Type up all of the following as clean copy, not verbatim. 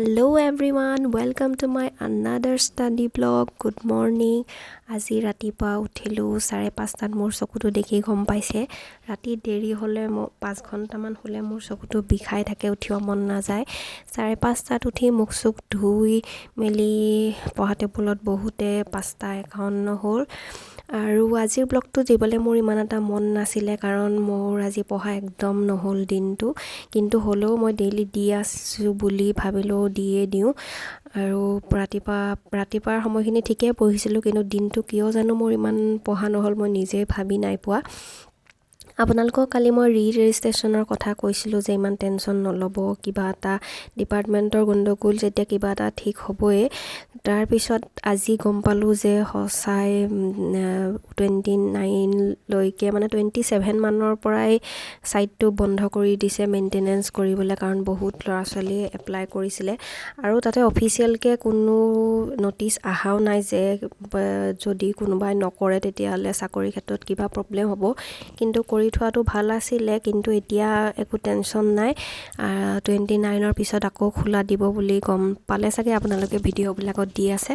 Hello everyone, welcome to my another study vlog. Good morning. আজি ৰাতিপুৱা উঠিলোঁ 5:30টাত। মোৰ চকুটো দেখি গম পাইছে। ৰাতি দেৰি হ'লে, মই 5 ঘণ্টামান শুলে মোৰ চকুটো বিষাই থাকে, উঠিব মন নাযায়। 5:30টাত উঠি মুখ চুখ ধুই মেলি পঢ়া টেবুলত বহোঁতে 5:51 হ'ল। আৰু আজিৰ ব্লগটো দিবলৈ মোৰ ইমান এটা মন নাছিলে, কাৰণ মোৰ আজি পঢ়া একদম নহ'ল দিনটো। কিন্তু হ'লেও মই ডেইলি দি আছোঁ বুলি ভাবিলোঁ দিয়ে দিওঁ। আৰু ৰাতিপুৱা ৰাতিপুৱাৰ সময়খিনি ঠিকেই পঢ়িছিলোঁ, কিন্তু দিনটো কিয় জানো মোৰ ইমান পঢ়া নহ'ল, মই নিজে ভাবি নাই পোৱা। আপোনালোকক কালি মই ৰি ৰেজিষ্ট্ৰেশ্যনৰ কথা কৈছিলোঁ যে ইমান টেনশ্যন নল'ব, কিবা এটা ডিপাৰ্টমেণ্টৰ গণ্ডগোল যেতিয়া কিবা এটা ঠিক হ'বই। তাৰপিছত আজি গম পালোঁ যে সঁচাই 29লৈকে, মানে 27 মানৰ পৰাই ছাইটটো বন্ধ কৰি দিছে মেইনটেনেঞ্চ কৰিবলৈ, কাৰণ বহুত ল'ৰা ছোৱালীয়ে এপ্লাই কৰিছিলে। আৰু তাতে অফিচিয়েলকৈ কোনো ন'টিচ অহাও নাই যে যদি কোনোবাই নকৰে, তেতিয়াহ'লে চাকৰিৰ ক্ষেত্ৰত কিবা প্ৰব্লেম হ'ব। কিন্তু কৰি থোৱাটো ভাল আছিলে। কিন্তু এতিয়া একো টেনশ্যন নাই। 29ৰ পিছত আকৌ খোলা দিব বুলি গম পালে চাগে আপোনালোকে, ভিডিঅ'বিলাকত দি আছে।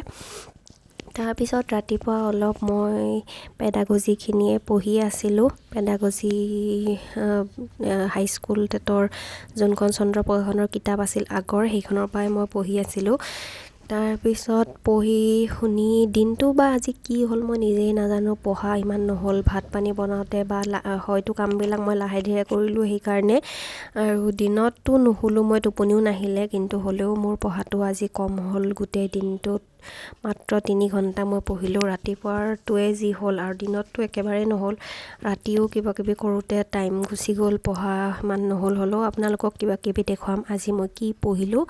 তাৰপিছত ৰাতিপুৱা অলপ মই পেডাগজিখিনিয়ে পঢ়ি আছিলোঁ। পেডাগজি হাইস্কুল টেটৰ যোনখন চন্দ্ৰ প্ৰকাশনৰ কিতাপ আছিল আগৰ, সেইখনৰ পৰাই মই পঢ়ি আছিলোঁ। তাৰপিছত পঢ়ি শুনি দিনটো বা আজি কি হ'ল মই নিজেই নাজানো, পঢ়া ইমান নহ'ল। ভাত পানী বনাওঁতে বা হয়তো কামবিলাক মই লাহে ধীৰে কৰিলোঁ সেইকাৰণে। আৰু দিনততো নুশুলোঁ মই, টোপনিও নাহিলে। কিন্তু হ'লেও মোৰ পঢ়াটো আজি কম হ'ল। গোটেই দিনটোত মাত্ৰ 3 ঘণ্টা মই পঢ়িলোঁ। ৰাতিপুৱাৰটোৱে যি হ'ল আৰু দিনততো একেবাৰেই নহ'ল। ৰাতিও কিবা কিবি কৰোঁতে টাইম গুচি গ'ল, পঢ়া সিমান নহ'ল। হ'লেও আপোনালোকক কিবা কিবি দেখুৱাম আজি মই কি পঢ়িলোঁ।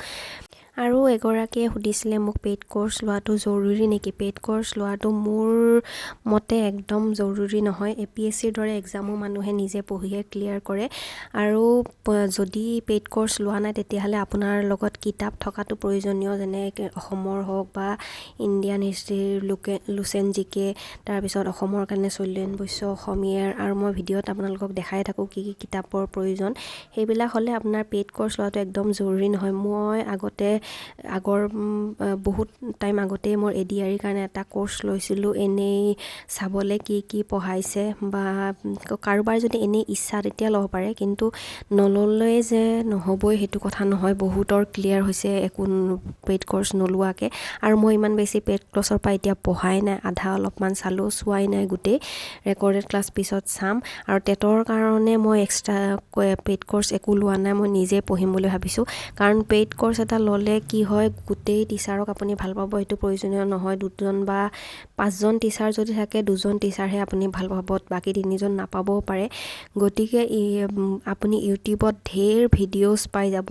আৰু এগৰাকীয়ে সুধিছিলে মোক, পেইড ক'ৰ্চ লোৱাটো জৰুৰী নেকি? পেইড ক'ৰ্চ লোৱাটো মোৰ মতে একদম জৰুৰী নহয়। এপিএছচিৰ দৰে এক্সামো মানুহে নিজে পঢ়িয়ে ক্লিয়াৰ কৰে। আৰু যদি পেইড ক'ৰ্চ লোৱা নাই, তেতিয়াহ'লে আপোনাৰ লগত কিতাপ থকাটো প্ৰয়োজনীয়, যেনে অসমৰ হওক বা ইণ্ডিয়ান হিষ্ট্ৰীৰ লুচেণ্ট জিকে, তাৰপিছত অসমৰ কাৰণে শৈলেন বৈশ্য অসমীয়াৰ। আৰু মই ভিডিঅ'ত আপোনালোকক দেখাই থাকোঁ কি কি কিতাপৰ প্ৰয়োজন। সেইবিলাক হ'লে আপোনাৰ পেইড ক'ৰ্চ লোৱাটো একদম জৰুৰী নহয়। মই আগতে আগৰ বহুত টাইম আগতেই মোৰ এডিআৰিৰ কাৰণে এটা ক'ৰ্চ লৈছিলোঁ, এনেই চাবলৈ কি কি পঢ়াইছে। বা কাৰোবাৰ যদি এনেই ইচ্ছা, তেতিয়া ল'ব পাৰে। কিন্তু নল'লে যে নহ'বই, সেইটো কথা নহয়। বহুতৰ ক্লিয়াৰ হৈছে একো পেইড ক'ৰ্চ নোলোৱাকৈ। আৰু মই ইমান বেছি পেইড ক'ৰ্চৰ পৰা এতিয়া পঢ়াই নাই। আধা অলপমান চালোঁ, চোৱাই নাই গোটেই। ৰেকৰ্ডেড ক্লাছ পিছত চাম। আৰু টেটৰ কাৰণে মই এক্সট্ৰাকৈ পেইড ক'ৰ্চ একো লোৱা নাই, মই নিজে পঢ়িম বুলি ভাবিছোঁ। কাৰণ পেইড ক'ৰ্চ এটা ল'লে কি হয়, গোটেই টিচাৰক আপুনি ভাল পাব সেইটো প্ৰয়োজনীয় নহয়। দুজন বা পাঁচজন টিচাৰ যদি থাকে, দুজন টিচাৰহে আপুনি ভাল পাব, বাকী তিনিজন নাপাবও পাৰে। গতিকে আপুনি ইউটিউবত ঢেৰ ভিডিঅ'ছ পাই যাব।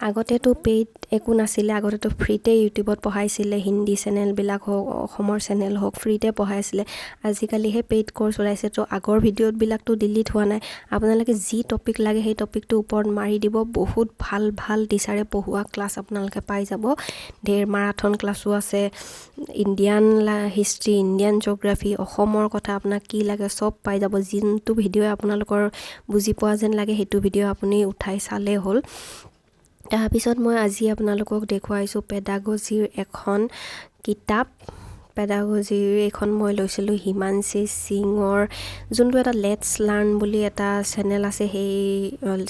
আগতেতো পেইড একো নাছিলে, আগতেতো ফ্ৰীতে ইউটিউবত পঢ়াইছিলে। হিন্দী চেনেলবিলাক হওক, অসমৰ চেনেল হওক, ফ্ৰীতে পঢ়াইছিলে। আজিকালিহে পেইড ক'ৰ্চ ওলাইছে। ত' আগৰ ভিডিঅ'বিলাকতো ডিলিট হোৱা নাই। আপোনালোকে যি টপিক লাগে, সেই টপিকটোৰ ওপৰত মাৰি দিব, বহুত ভাল ভাল টিচাৰে পঢ়োৱা ক্লাছ আপোনালোকে পাই যাব। ঢেৰ মাৰাথন ক্লাছো আছে। ইণ্ডিয়ান হিষ্ট্ৰী, ইণ্ডিয়ান জিঅ'গ্ৰাফী, অসমৰ কথা আপোনাক কি লাগে চব পাই যাব। যোনটো ভিডিঅ' আপোনালোকৰ বুজি পোৱা যেন লাগে, সেইটো ভিডিঅ' আপুনি উঠাই চালেই হ'ল। তাৰপিছত মই আজি আপোনালোকক দেখুৱাইছোঁ পেডাগজিৰ এখন কিতাপ। পেডাগজিৰ এইখন মই লৈছিলোঁ হিমাংশী সিঙৰ, যোনটো এটা let's learn বুলি এটা চেনেল আছে, সেই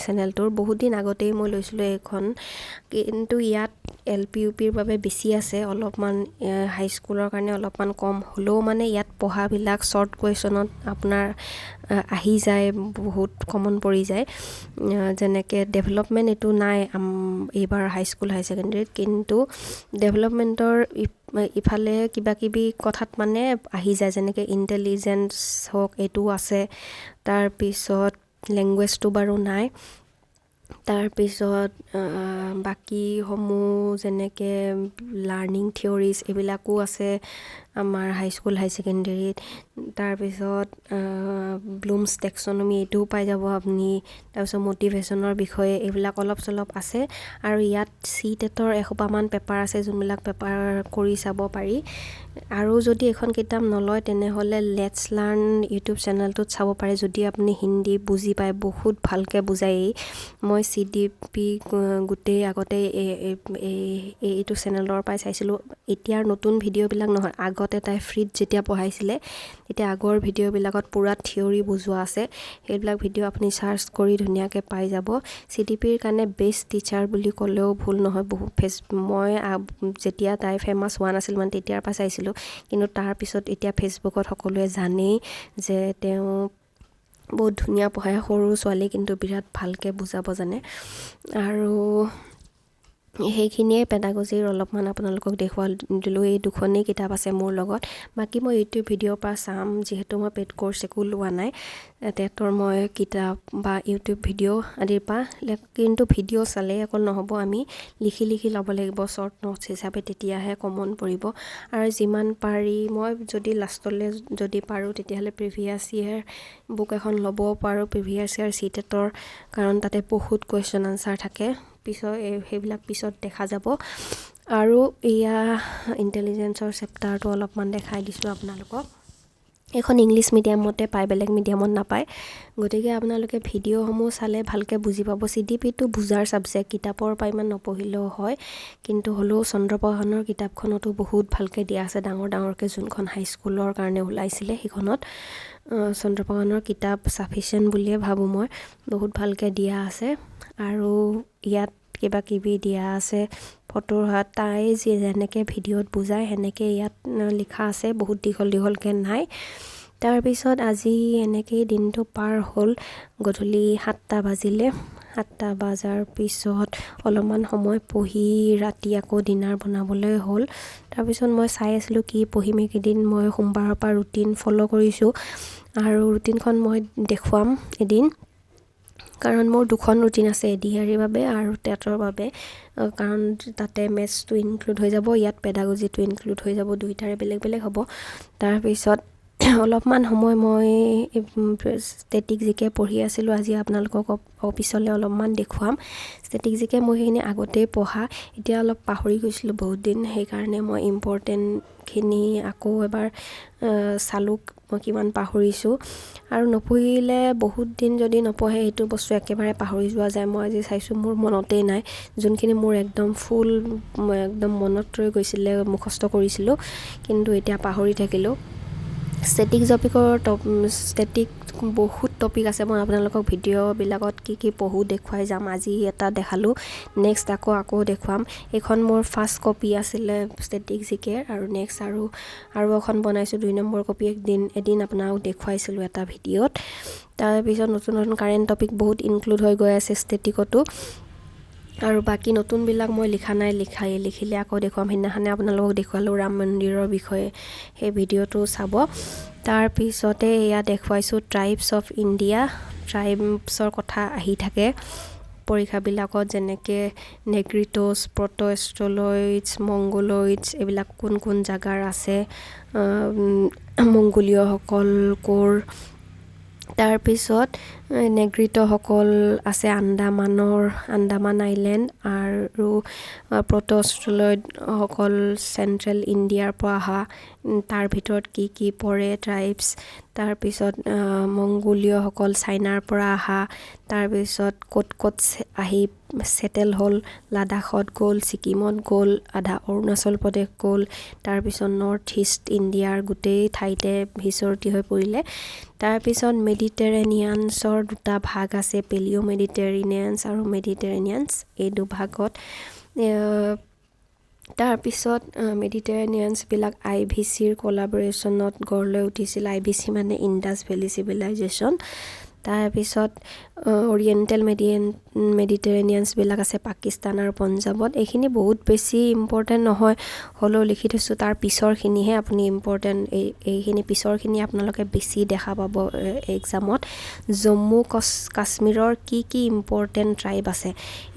চেনেলটোৰ। বহুত দিন আগতেই মই লৈছিলোঁ এইখন। কিন্তু ইয়াত এলপি, ইউপিৰ বাবে বেছি আছে অলপমান, হাইস্কুলৰ কাৰণে অলপমান কম হ'লেও মানে ইয়াত পঢ়াবিলাক শ্বৰ্ট কুৱেশ্যনত আপোনাৰ আহি যায়, বহুত কমন পৰি যায়। যেনেকৈ ডেভেলপমেণ্ট এইটো নাই এইবাৰ হাইস্কুল, হাই ছেকেণ্ডেৰীত, কিন্তু ডেভেলপমেণ্টৰ ইফালে কিবা কিবি কথাত মানে আহি যায়, যেনেকৈ ইণ্টেলিজেঞ্চ হওক, এইটোও আছে। তাৰপিছত লেংগুৱেজটো বাৰু নাই। তাৰপিছত বাকীসমূহ যেনেকৈ লাৰ্ণিং থিয়ৰিজ, এইবিলাকো আছে আমাৰ হাইস্কুল, হাই ছেকেণ্ডেৰীত। তাৰপিছত ব্লুমছ টেক্সনমি, এইটোও পাই যাব আপুনি। তাৰপিছত মটিভেশ্যনৰ বিষয়ে এইবিলাক অলপ চলপ আছে। আৰু ইয়াত চি টেটৰ এসোপামান পেপাৰ আছে, যোনবিলাক পেপাৰ কৰি চাব পাৰি। আৰু যদি এইখন কিতাপ নলয়, তেনেহ'লে let's learn YouTube চেনেলটোত চাব পাৰে। যদি আপুনি হিন্দী বুজি পায়, বহুত ভালকৈ বুজায়। মই চি চিডিপি গোটেই আগতে এইটো চেনেলৰ পৰাই চাইছিলোঁ। এতিয়াৰ নতুন ভিডিঅ'বিলাক নহয়, আগতে তাই ফ্ৰীত যেতিয়া পঢ়াইছিলে তেতিয়া আগৰ ভিডিঅ'বিলাকত পূৰা থিয়ৰী বুজোৱা আছে। সেইবিলাক ভিডিঅ' আপুনি চাৰ্চ কৰি ধুনীয়াকৈ পাই যাব। চিডিপিৰ কাৰণে বেষ্ট টিচাৰ বুলি ক'লেও ভুল নহয়। বহু ফেচ মই যেতিয়া তাই ফেমাছ হোৱা নাছিল, মানে তেতিয়াৰ পৰা চাইছিলোঁ। কিন্তু তাৰপিছত এতিয়া ফেচবুকত সকলোৱে জানেই যে তেওঁ বহুত ধুনীয়া পঢ়ায়। সৰু ছোৱালী, কিন্তু বিৰাট ভালকৈ বুজাব জানে। আৰু সেইখিনিয়ে পেডাগজিৰ অলপমান আপোনালোকক দেখুৱাই দিলোঁ। এই দুখনেই কিতাপ আছে মোৰ লগত। বাকী মই ইউটিউব ভিডিঅ'ৰ পৰা চাম, যিহেতু মই পেইড কৰ্চ একো লোৱা নাই। টেটৰ মই কিতাপ বা ইউটিউব ভিডিঅ' আদিৰ পৰা। কিন্তু ভিডিঅ' চালেই অকল নহ'ব, আমি লিখি লিখি ল'ব লাগিব শ্বৰ্ট নোটছ হিচাপে, তেতিয়াহে কমন পৰিব। আৰু যিমান পাৰি মই যদি লাষ্টলৈ যদি পাৰোঁ, তেতিয়াহ'লে প্ৰিভিয়াছ ইয়েৰ বুক এখন ল'বও পাৰোঁ, প্ৰিভিয়াছ ইয়েৰ চি টেটৰ, কাৰণ তাতে বহুত কুৱেশ্যন আনচাৰ থাকে। পিছত সেইবিলাক পিছত দেখা যাব। আৰু এয়া ইণ্টেলিজেঞ্চৰ চেপ্টাৰটো অলপমান দেখাই দিছোঁ আপোনালোকক। এইখন ইংলিছ মিডিয়ামতে পায়, বেলেগ মিডিয়ামত নাপায়। গতিকে আপোনালোকে ভিডিঅ'সমূহ চালে ভালকৈ বুজি পাব। চিডিপিটো বুজাৰ ছাবজেক্ট, কিতাপৰ পৰা ইমান নপঢ়িলেও হয়। কিন্তু হ'লেও চন্দ্ৰপ্ৰসাদৰ কিতাপখনতো বহুত ভালকৈ দিয়া আছে, ডাঙৰ ডাঙৰকৈ, যোনখন হাইস্কুলৰ কাৰণে ওলাইছিলে সেইখনত। চন্দ্ৰপ্ৰসাদৰ কিতাপ চাফিচিয়েণ্ট বুলিয়ে ভাবোঁ মই, বহুত ভালকৈ দিয়া আছে। আৰু ইয়াত কিবা কিবি দিয়া আছে ফটোৰ, তাই যি যেনেকৈ ভিডিঅ'ত বুজায় সেনেকৈ ইয়াত লিখা আছে, বহুত দীঘল দীঘলকৈ নাই। তাৰপিছত আজি এনেকেই দিনটো পাৰ হ'ল। গধূলি 7টা বাজিলে। 7টা বজাৰ পিছত অলপমান সময় পঢ়ি ৰাতি আকৌ ডিনাৰ বনাবলৈ হ'ল। তাৰপিছত মই চাই আছিলোঁ কি পঢ়িম এইকেইদিন। মই সোমবাৰৰ পৰা ৰুটিন ফ'ল' কৰিছোঁ আৰু ৰুটিনখন মই দেখুৱাম এদিন, কাৰণ মোৰ দুখন ৰুটিন আছে, এডিআৰিৰ বাবে আৰু টেটৰ বাবে। কাৰণ তাতে মেথছটো ইনক্লুড হৈ যাব, ইয়াত পেডাগজিটো ইনক্লুড হৈ যাব, দুইটাৰে বেলেগ বেলেগ হ'ব। তাৰপিছত অলপমান সময় মই ষ্টেটিক জিকে পঢ়ি আছিলোঁ। আজি আপোনালোকক পিছলৈ অলপমান দেখুৱাম ষ্টেটিক জিকে। মই সেইখিনি আগতেই পঢ়া, এতিয়া অলপ পাহৰি গৈছিলোঁ বহুত দিন, সেইকাৰণে মই ইম্পৰ্টেণ্টখিনি আকৌ এবাৰ চালোঁ মই কিমান পাহৰিছোঁ। আৰু নপঢ়িলে, বহুত দিন যদি নপঢ়ে, সেইটো বস্তু একেবাৰে পাহৰি যোৱা যায়। মই আজি চাইছোঁ, মোৰ মনতেই নাই। যোনখিনি মোৰ একদম ফুল একদম মনত ৰৈ গৈছিলে, মুখস্থ কৰিছিলোঁ, কিন্তু এতিয়া পাহৰি থাকিলোঁ। ষ্টেটিক টপিকৰ টপ ষ্টেটিক বহুত টপিক আছে। মই আপোনালোকক ভিডিঅ'বিলাকত কি কি পঢ়োঁ দেখুৱাই যাম। আজি এটা দেখালোঁ, নেক্সট আকৌ দেখুৱাম। এইখন মোৰ ফাৰ্ষ্ট কপি আছিলে ষ্টেটিক জিকেৰ। আৰু নেক্সট আৰু এখন বনাইছোঁ, 2 নম্বৰ কপি, এদিন আপোনাক দেখুৱাইছিলোঁ এটা ভিডিঅ'ত। তাৰপিছত নতুন নতুন কাৰেণ্ট টপিক বহুত ইনক্লুড হৈ গৈ আছে ষ্টেটিকতো। আৰু বাকী নতুনবিলাক মই লিখা নাই, লিখিলে আকৌ দেখুৱাম। সেইদিনাখনে আপোনালোকক দেখুৱালোঁ ৰাম মন্দিৰৰ বিষয়ে, সেই ভিডিঅ'টো চাব। তাৰপিছতে এয়া দেখুৱাইছোঁ ট্ৰাইবছ অফ ইণ্ডিয়া। ট্ৰাইবছৰ কথা আহি থাকে পৰীক্ষাবিলাকত, যেনেকৈ নেগ্ৰিটছ, প্ৰট' অষ্ট্ৰলইডছ, মংগোলইডছ, এইবিলাক কোন কোন জাগাৰ আছে, মংগোলীয়সকল ক'ৰ। তাৰপিছত নেগ্ৰিট'সকল আছে আন্দামানৰ, আন্দামান আইলেণ্ড, আৰু প্ৰট' অষ্ট্ৰলইডসকল চেণ্ট্ৰেল ইণ্ডিয়াৰ পৰা অহা, তাৰ ভিতৰত কি কি পৰে ট্ৰাইবছ। তাৰপিছত মংগোলীয়সকল চাইনাৰ পৰা অহা। তাৰপিছত ক'ত ক'ত আহি ছেটেল হ'ল, লাডাখত গ'ল, ছিকিমত গ'ল, আধা অৰুণাচল প্ৰদেশ গ'ল, তাৰপিছত নৰ্থ ইষ্ট ইণ্ডিয়াৰ গোটেই ঠাইতে সিঁচৰতি হৈ পৰিলে। তাৰপিছত মেডিটেৰেনিয়ানছৰ দুটা ভাগ আছে, পেলিঅ' মেডিটেৰেনিয়ানছ আৰু মেডিটেৰেনিয়ানছ, এই দুভাগত। তাৰপিছত মেডিটেৰেনিয়ানছবিলাক আইভিচিৰ কলাবৰেশ্যনত গঢ় লৈ উঠিছিল। আইভিচি মানে ইণ্ডাছ ভেলী চিভিলাইজেশ্যন। তাৰপিছত অৰিয়েণ্টেল মেডিটেৰেনিয়ানছবিলাক আছে পাকিস্তান আৰু পঞ্জাৱত। এইখিনি বহুত বেছি ইম্পৰ্টেণ্ট নহয়, হ'লেও লিখি থৈছোঁ। তাৰ পিছৰখিনিহে আপুনি ইম্পৰ্টেণ্ট। এইখিনি পিছৰখিনি আপোনালোকে বেছি দেখা পাব এক্সামত। জম্মু কাশ্মীৰৰ কি কি ইম্পৰ্টেণ্ট ট্ৰাইব আছে,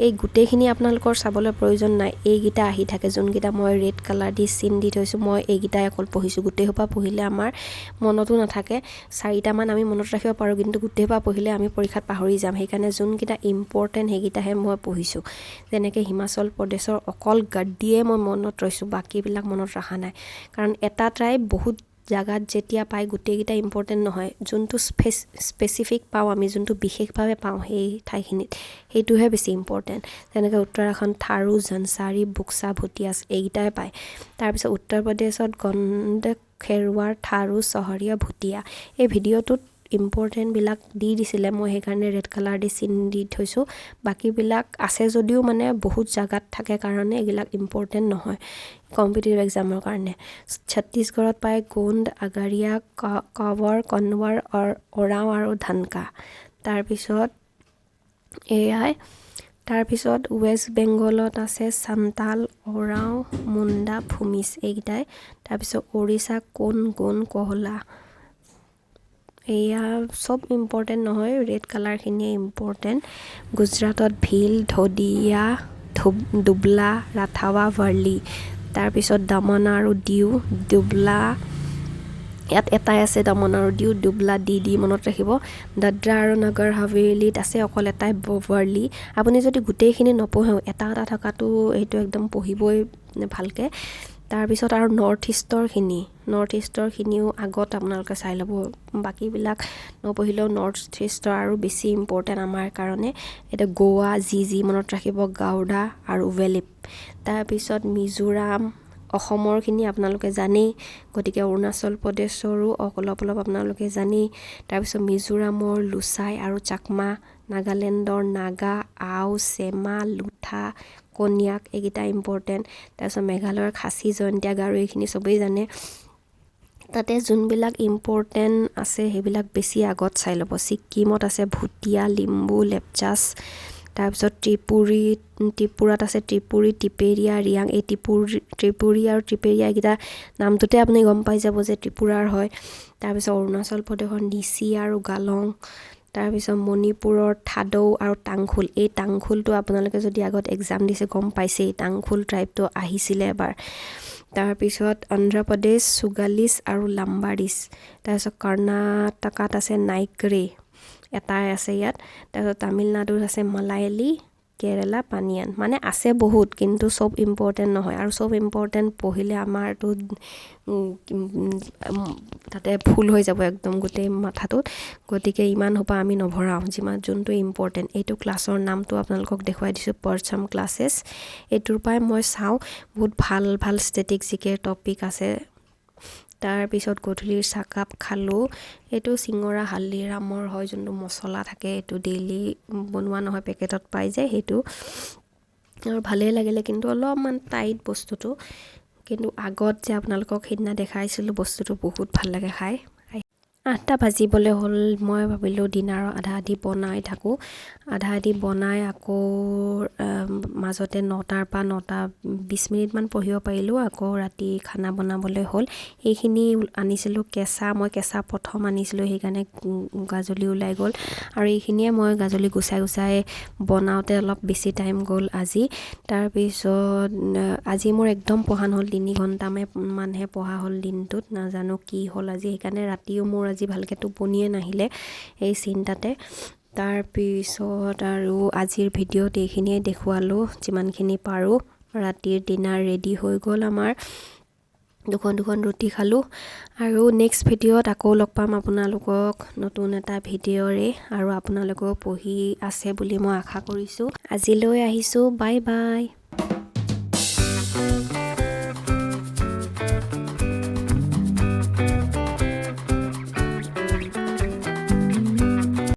এই গোটেইখিনি আপোনালোকৰ চাবলৈ প্ৰয়োজন নাই। এইকেইটা আহি থাকে, যোনকেইটা মই ৰেড কালাৰ দি চিন দি থৈছোঁ। মই এইকেইটাই অকল পঢ়িছোঁ। গোটেইসোপা পঢ়িলে আমাৰ মনতো নাথাকে। চাৰিটামান আমি মনত ৰাখিব পাৰোঁ, কিন্তু গোটেইসোপা পঢ়িলে আমি পৰীক্ষাত পাহৰি যাম। সেইকাৰণে যোনকেইটা ইম্পৰ্টেণ্ট সেইকেইটাহে মই পঢ়িছোঁ। যেনেকৈ হিমাচল প্ৰদেশৰ অকল গাদ্দিয়ে মই মনত ৰৈছোঁ, বাকীবিলাক মনত ৰখা নাই, কাৰণ এটা ট্ৰাইব বহুত জাগাত যেতিয়া পায় গোটেইকেইটা ইম্পৰ্টেণ্ট নহয়, যোনটো স্পেচিফিক পাওঁ আমি, যোনটো বিশেষভাৱে পাওঁ সেই ঠাইখিনিত, সেইটোহে বেছি ইম্পৰ্টেণ্ট। যেনেকৈ উত্তৰাখণ্ড থাৰু, জনচাৰী, বুক্সা, ভুটিয়াছ এইকেইটাই পায়। তাৰপিছত উত্তৰ প্ৰদেশত গণ্ড, খেৰৱাৰ, থাৰু, চহৰীয়া, ভুটীয়া। এই ভিডিঅ'টোত ইম্পৰ্টেণ্টবিলাক দি দিছিলে, মই সেইকাৰণে ৰেড কালাৰ দি চিন দি থৈছোঁ। বাকীবিলাক আছে যদিও মানে বহুত জাগাত থাকে কাৰণে এইবিলাক ইম্পৰ্টেণ্ট নহয় কম্পিটিটিভ এক্সামৰ কাৰণে। ছত্তীশগড়ত পায় গোণ্ড, আগাৰীয়া, কাৱৰ, কনৱাৰ, ওৰাও আৰু ধানকা। তাৰপিছত এয়াই। তাৰপিছত ৱেষ্ট বেংগলত আছে চান্তাল, ওৰাও, মুণ্ডা, ভূমিজ এইকেইটাই। তাৰপিছত উৰিষ্যা কোন, গোণ্ড, কহলা। এয়া চব ইম্পৰ্টেণ্ট নহয়, ৰেড কালাৰখিনিয়ে ইম্পৰ্টেণ্ট। গুজৰাটত ভীল, ধদিয়া, দুবলা, ৰাথাৱা, ভাৰ্লি। তাৰপিছত দমন আৰু দিউ, দুবলা, ইয়াত এটাই আছে দমন আৰু দিউ, দুবলা দি দি মনত ৰাখিব। দাদৰা আৰু নগৰ হাভেলীত আছে অকল এটাই ভাৰ্লি। আপুনি যদি গোটেইখিনি নপঢ়েও এটা এটা থকাটো সেইটো একদম পঢ়িবই ভালকৈ। তাৰপিছত আৰু নৰ্থ ইষ্টৰখিনিও আগত আপোনালোকে চাই ল'ব, বাকীবিলাক নপঢ়িলেও নৰ্থ ইষ্টৰ আৰু বেছি ইম্পৰ্টেণ্ট আমাৰ কাৰণে। এতিয়া গোৱা যি যি মনত ৰাখিব, গাউডা আৰু ভেলিপ। তাৰপিছত মিজোৰাম, অসমৰখিনি আপোনালোকে জানেই, গতিকে অৰুণাচল প্ৰদেশৰো অলপ অলপ আপোনালোকে জানেই। তাৰপিছত মিজোৰামৰ লুচাই আৰু চাকমা, নাগালেণ্ডৰ নাগা, আও, চেমা, লুথা, কন্যাক এইকেইটা ইম্পৰ্টেণ্ট। তাৰপিছত মেঘালয়ৰ খাচী, জয়ন্তীয়া, গাৰো এইখিনি চবেই জানে। তাতে যোনবিলাক ইম্পৰ্টেণ্ট আছে সেইবিলাক বেছি আগত চাই ল'ব। ছিকিমত আছে ভুটীয়া, লিম্বু, লেপচাছ। তাৰপিছত ত্ৰিপুৰাত আছে ত্ৰিপুৰী, টিপেৰিয়া, ৰিয়াং। এই ত্ৰিপুৰী আৰু ত্ৰিপেৰিয়া এইকেইটা নামটোতে আপুনি গম পাই যাব যে ত্ৰিপুৰাৰ হয়। তাৰপিছত অৰুণাচল প্ৰদেশৰ নিচি আৰু গালং। তাৰপিছত মণিপুৰৰ থাদৌ আৰু টাংখুল। এই টাংখুলটো আপোনালোকে যদি আগত এক্সাম দিছে গম পাইছেই, টাংখুল ট্ৰাইবটো আহিছিলে এবাৰ। তাৰপিছত অন্ধ্ৰপ্ৰদেশ চুগালিছ আৰু লাম্বাৰিছ। তাৰপিছত কৰ্ণাটকাত আছে নাইকৰে, এটাই আছে ইয়াত। তাৰপিছত তামিলনাডুত আছে মালায়ালী, কেৰেলা, পানিয়ান। মানে আছে বহুত, কিন্তু চব ইম্পৰ্টেণ্ট নহয়। আৰু চব ইম্পৰ্টেণ্ট পঢ়িলে আমাৰতো তাতে ফুল হৈ যাব একদম গোটেই মাথাটোত। গতিকে ইমান সোপা আমি নভৰাওঁ, যিমান যোনটো ইম্পৰ্টেণ্ট। এইটো ক্লাছৰ নামটো আপোনালোকক দেখুৱাই দিছোঁ, পৰচম ক্লাছেছ। এইটোৰ পৰাই মই চাওঁ, বহুত ভাল ভাল ষ্টেটিক জিকে টপিক আছে। তাৰপিছত গধূলিৰ চাহকাপ খালোঁ। এইটো চিঙৰা হালদিৰামৰ হয়, যোনটো মছলা থাকে, এইটো ডেইলি বনোৱা নহয়, পেকেটত পাই যায় সেইটো। আৰু ভালেই লাগিলে, কিন্তু অলপমান টাইট বস্তুটো। কিন্তু আগত যে আপোনালোকক সেইদিনা দেখাইছিলোঁ বস্তুটো বহুত ভাল লাগে খাই। 8টা বাজিবলৈ হ'ল, মই ভাবিলোঁ ডিনাৰৰ আধা আধি বনাই থাকোঁ। আধা আধি বনাই আকৌ মাজতে 9টাৰ পৰা 9টা 20 মিনিটমান পঢ়িব পাৰিলোঁ। আকৌ ৰাতি খানা বনাবলৈ হ'ল। এইখিনি আনিছিলোঁ কেঁচা, মই কেঁচা প্ৰথম আনিছিলোঁ, সেইকাৰণে গাজলি ওলাই গ'ল। আৰু এইখিনিয়ে মই গাজলি গুচাই গুচাই বনাওঁতে অলপ বেছি টাইম গ'ল আজি। তাৰপিছত আজি মোৰ একদম পঢ়া নহ'ল, 3 ঘণ্টামানহে পঢ়া হ'ল দিনটোত। নাজানো কি হ'ল আজি, সেইকাৰণে ৰাতিও মোৰ আজি ভালকৈ টোপনিয়ে নাহিলে এই চিন্তাতে। তাৰপিছত আৰু আজিৰ ভিডিঅ'ত এইখিনিয়ে দেখুৱালোঁ যিমানখিনি পাৰোঁ। ৰাতিৰ ডিনাৰ ৰেডি হৈ গ'ল আমাৰ, দুখন দুখন ৰুটি খালোঁ। আৰু নেক্সট ভিডিঅ'ত আকৌ লগ পাম আপোনালোকক নতুন এটা ভিডিঅ'ৰে। আৰু আপোনালোকেও পঢ়ি আছে বুলি মই আশা কৰিছোঁ। আজিলৈ আহিছোঁ, বাই বাই।